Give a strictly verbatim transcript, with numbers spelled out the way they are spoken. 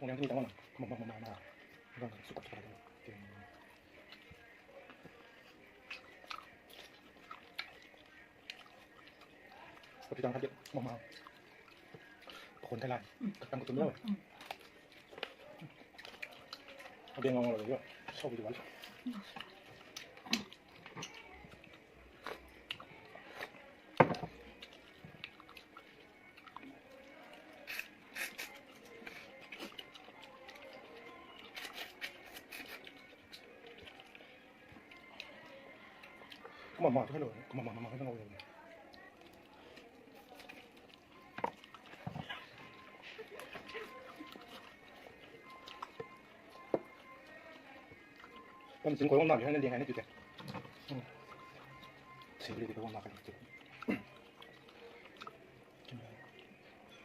Onion kani tang wana. Mama, mama, mama. Gang super super. Kopi tang khat di. Mama. Pakon thai lai. Katang kutum lai. Abeng ngong lo yo. Saobi di wala. Kumama tu hello, kumama mama tu hello. Kam sin ko long na bi hai na ding hai na tu te. Hmm. Sin ko long na ka tu.